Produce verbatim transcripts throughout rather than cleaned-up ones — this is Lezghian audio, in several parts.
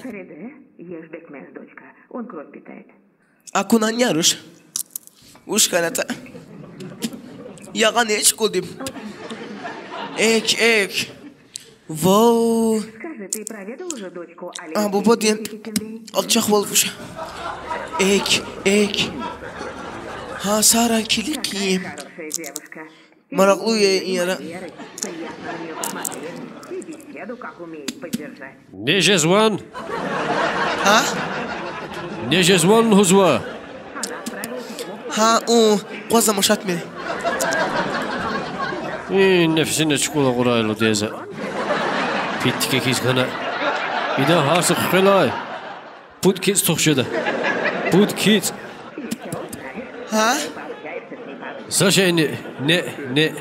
Фреде, ешь бекмез, дочка. Он кровь питает. Акуна няруш. Уш хьанатӀа. Ягъан эчкъуди. Эк, эк. Вау. Скажи, ты проведал уже дочку Олега? А, бубадин алчахвал вуша. Эк, эк. Гьа, Сара, килиг хьи. Хорошая девушка. Маракьлу я и яра. Приятно на неё посмотреть. И беседу как умеет поддержать. Не жезван? Гьа? Не жезван лугьузва? Гьа, у, къваза машатмир. И нефсина чукӀула гъурайла деза. Пит тике хьиз хьана. Идан гьар са хъуькъвелай пуд кицӀ тух жеда. Пуд кицӀ. Гьа? Са шейни, не, не.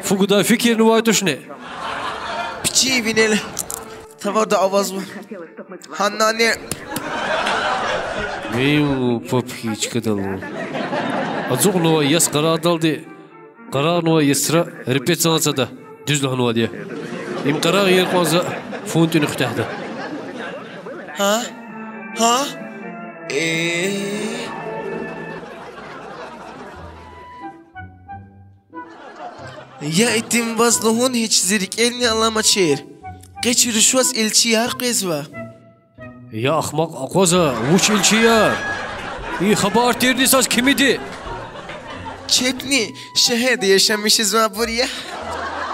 Фу гудай фикирнавай тушни? Пичи винел тавада авазва. Гьанани. Вин папхичкадалу. Ацукьнавай яс къарагъдалди, къарагънавай ясра репетиция цада. Дуьз лагьанвайди я. Им къарагъ иер кьван за фун тӀуьна хутягьда. Гьа? Гьа? Э? Я итим, ваз лугьун гьич зи рикӀелни аламачир. Къе чи рушаз илчияр къвезва. Я ахмакь, акъваза, вуч илчияр? И хабар тирни саз кимиди? Чебни шегьерда яшамиш жезвайбур я.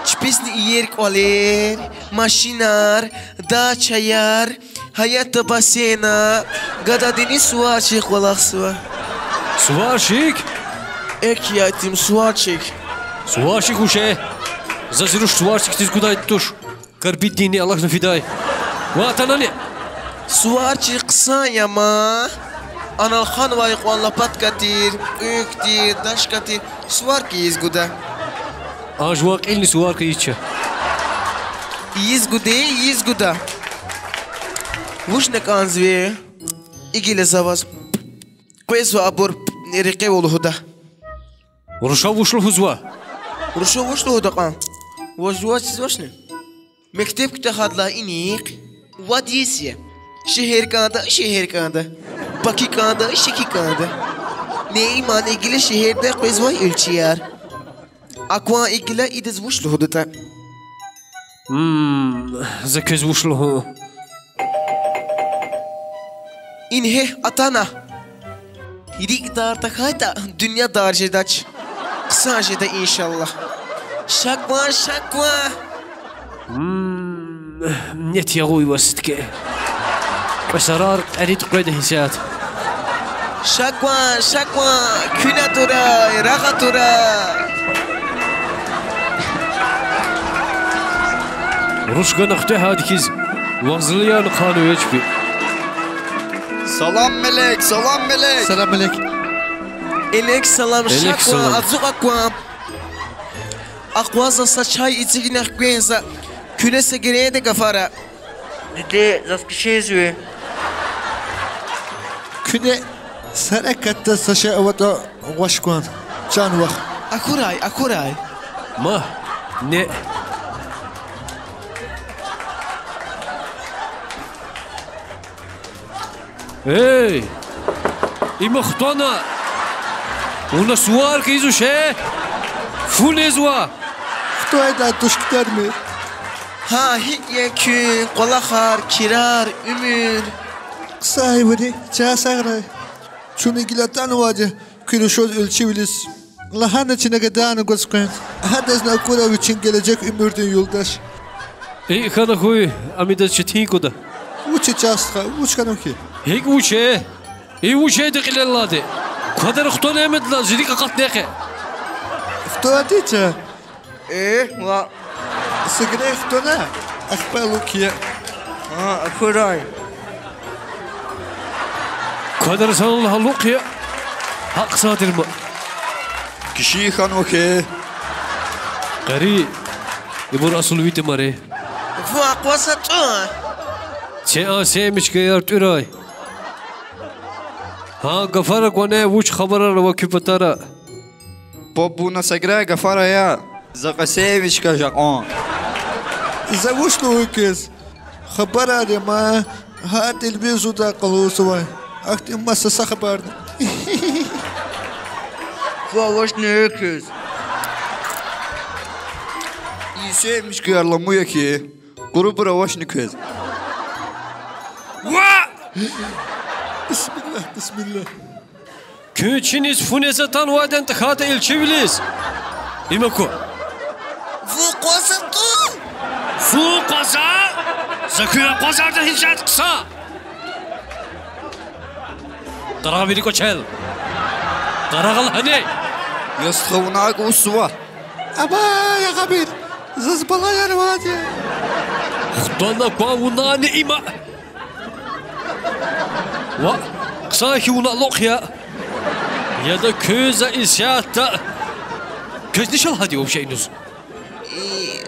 Чпизни иер кӀвалер, машинар, дачаяр, гьаятда бассейн, гададини сварщик кӀвалахзава. Сварщик? Эк, я итим, сварщик. Сварщик вуч я? Заз руш сварщикдиз гудай туш. Карбиддинни Аллагьни фидай. Ва атанани? Сварщик хъсан я ман. Анал ханвай кьван лопаткаяр, кьуькаяр, дашкаяр сварка ийиз гуда. А жуван кьилни сварка ийиз ча. Ийиз гуде, ийиз гуда. Вучна кӀанзава? Игила за ваз къвезва абур рекье лугьуда. Руша вуч лугьузва? Руша вуч лугьуда кьван? Ваз жуваз чизвачни? Мектеб куьтягьайдалай инихъ вад йис я. Шегьер кӀанда, шегьер кӀанда. Баку кӀанда, Шеки кӀанда. Нейман игила шегьердай къвезвай илчияр. Акван игила идаз вуч лугьудатӀа? М, за квез вуч лугьун. Ингье, атана. РикӀ дар тахьайтӀа, дуьнья дар жедач. Хъсан жеда, иншаллагь. Ша кван, ша кван. М, нет, ягъуй ваз тике. Кьве сарар кьерид къведа гьисят. Ша кван, ша кван, куьн атурай, рагъ атурай. Руш гана хъуьтягьайди хьиз, вагъзалиярни хъана веч би. Салам алейк, салам алейк. Салам алейк. Алейк салам, ша кван, ацукь кван. Акъваз, заз са чай эцигна хквен за. Куьне са герен гафар ая. Диде, заз кхьизва. Куьне са ракатда са шей аватӀа гъваш кван, чан вах. Акурай, акурай. Ма, не. Эй, има хтӀунна! Вуна сварка ийизвач, э? Фу незва? Хтайда туш куьтягьмир. Гьа, гьикӀ я куьн, кӀвалахар, кирар, уьмуьр? Хъсанвиди, чан сагърай. Чун гила атанвайди куь рушаз илчивилиз. Лагьана чна гадани гваз къвен. Гьадазни акурай вичин гележек уьмуьрдин юлдаш. ИкӀ хьана хьуй, ам идаз четин кӀанда. Вуч я, чан стха, вуч хьанва хьи? ГьикӀ вуч я? И вуч я, ди кьилел алайди? Квадар хтӀунна, Эмедла, зи рикӀ акъатна хьи. Хтайди чан? Э, ва. Сигарет хтӀунна, ахпа лукӀ я. А, акурай. Квадар санал гьа лукӀ я. Гьахъ садирма. Киши хьанва хьи. Къари, ибур асул витӀимар я. Ву, акъваз, атӀу. Це а семечкаяр тӀуьрай. Гьа, гафар кван, вуч хабарар ава куь патара? Паб, вуна сагърай, гафар ая. За кьве семечка жакьун. За вуч лугьун квез? Хабарар я ман, гьар телевизорда къалурзавай. Ахьтин маса са хабарни. Ва авачни квез. И семечкаяр ламу я хьи, къурубур авачни квез. Ва! Бисмиллагь, бисмиллагь. Куьн чиниз фу нез атанвайдан тахьайтӀа илчивилиз. Им аку. Вун акъвазатӀа? Зун акъваза? За куьн акъвазарда гьич жеда хъсан. Къарагъ вири кӀвачел. Къарагъ лагьана. Я стха, вуна акӀ усзава. Амай, агъабир, заз балаяр авайди я. Хтана кван вунани има. Ва, хъсан хьи вуна алукь я. Яда куьн за исятда. Квез ниш лагьайди вообще инуз?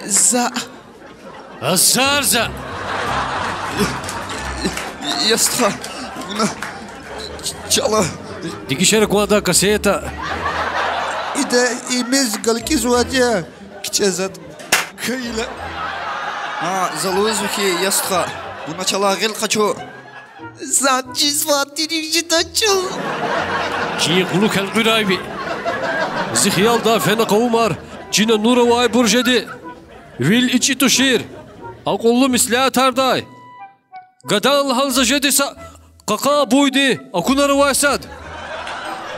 За. Азар за. Я стха, вуна чала. Дегишара кван адан кассета. Ида имиз галкӀизвайди я, кичӀе затӀ хьайила. А, за лугьузва хьи, я стха, вуна чалай гъил къачу. Заз чизвай тирик жедач чал. Чи кьулухъ элкъуьрай ви. Зи хиялдай фена къавумар чина нур авайбур жеди. Вил ичӀи тушир, акьуллу меслятардай. Гадани лагьана за жеди са кьакьан буйдин акунар авай сад.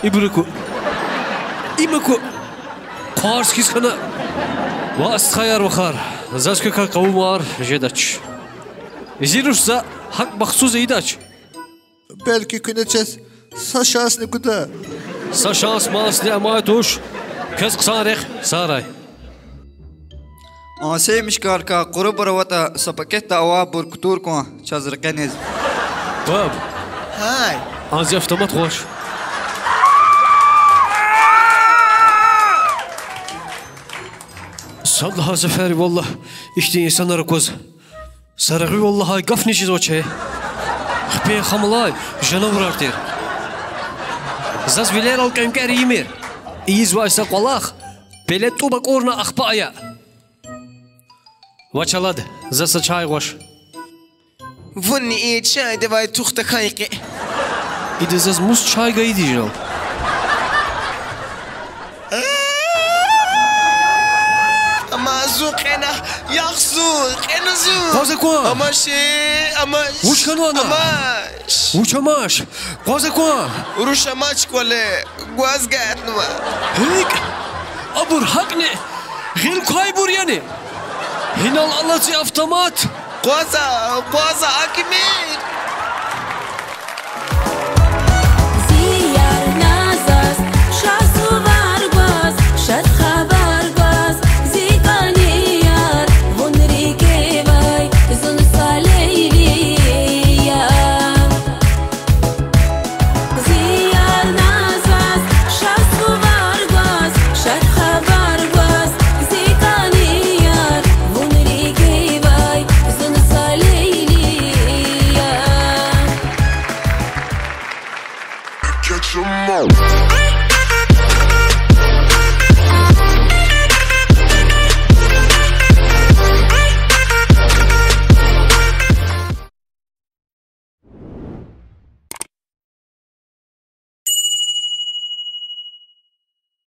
Ибур аку. Им аку. Хъварз хьиз хьана. Ва стхаяр-вахар, заз квекай къавумар жедач. Зи руш за гьакӀ бахтсуз ийидач. Белки куьне чаз са шансни гуда. Са шанс-мансни амай туш. Квез хъсан рехъ сарай. А семечкайрикай къурубур аватӀа, са пакетда авайбур кутур кван чаз рекьениз. Паб. Гьай. А зи автомат гъваш. Сад лагьай сефер, валлагь, ихьтин инсанар акваз. Са регъуьвал лагьай гафни жезвач. Хипен хамалай жанавурар тир. Заз вилерал кӀвенкӀвер ийимир. Ийизвай са кӀвалах пеле тӀуб акӀурна ахпа ая. Вач алад, заз са чай гъваш. Вунни и чайдавай тух тахьан йикъи. Ида заз мус чай гайиди жал? Амай зун кьена, яхъ зун, кьена зун. Къваз акван. Амай ши, амай. Вуч хьанва ана? Амай. Вуч амач? Къваз акван. Руш амач кӀвале, гваз гатнава. ГьикӀ? Абур гьакӀни гъил квайбур яни? Гьинал ала зи автомат? Къваза, къваза, акӀ мир.